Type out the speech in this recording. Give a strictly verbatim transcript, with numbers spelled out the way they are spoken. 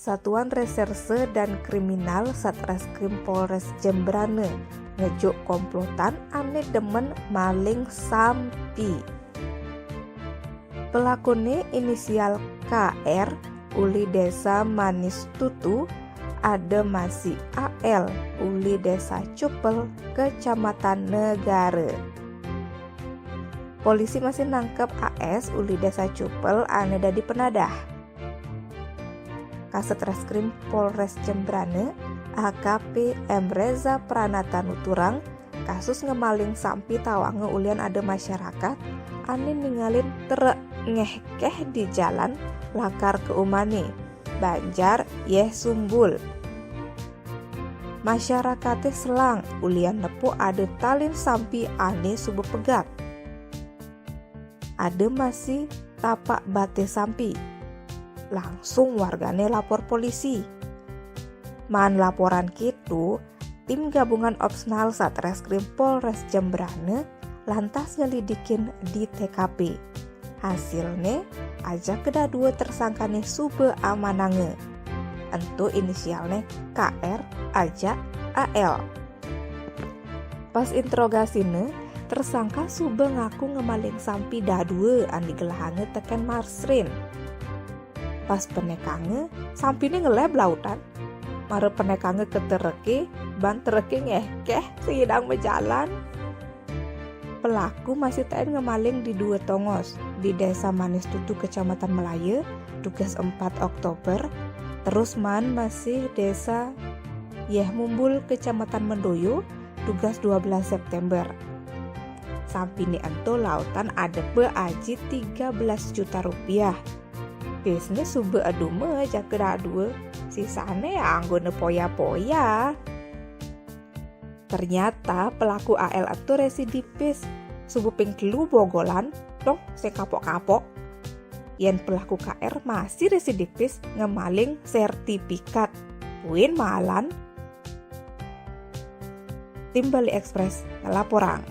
Satuan Reserse dan Kriminal Satreskrim Polres Jembrane ngejuk komplotan ane demen maling sampi. Pelakune inisial K R uli Desa Manis Tutu, ade masih A L uli Desa Cupel, Kecamatan Negara. Polisi masih nangkep A S uli Desa Cupel ane dadi penadah. Kaset Reskrim Polres Jembrane, A K P M Reza Pranata nuturang, kasus ngemaling sampi tawange ulian ada masyarakat ane ningalin trek ngehkeh di jalan lakar ke umane, banjar yeh sumbul. Masyarakate selang ulian nepuk ada talin sampi ane suba pegat. Ada masih tapak bate sampi. Langsung wargane lapor polisi. Man laporan kitu, tim gabungan Opsnal Satreskrim Polres Jembrane lantas nyelidikin di T K P. Hasilne, ajak kedadua tersangkane suba amanange. Ento inisialne K R ajak A L. Pas interogasinya, tersangka suba ngaku ngemaling sampi dadua ane digelahanga teken Marsrin. Pas penekanga, sampine ngeleb lautan. Mara penekanga ke tereke, ban tereke ngehkeh sehidang bejalan. Pelaku masih tain ngemaling di dua tongos, di Desa Manis Tutu, Kecamatan Melaya, tugas empat Oktober, terus man masih Desa Yeh Mumbul, Kecamatan Mendoyo, tugas dua belas September. Sampine ento lautan adepe aji tiga belas juta rupiah. Bisnis suba aduma jaka dadua, sisane anggone poya-poya. Ternyata pelaku A L ento residipis, suba ping telu bogolan, dong sing kapok-kapok. Yen pelaku K R masih residipis ngemaling sertifikat. Buin malan. Tim Bali Express ngelaporang.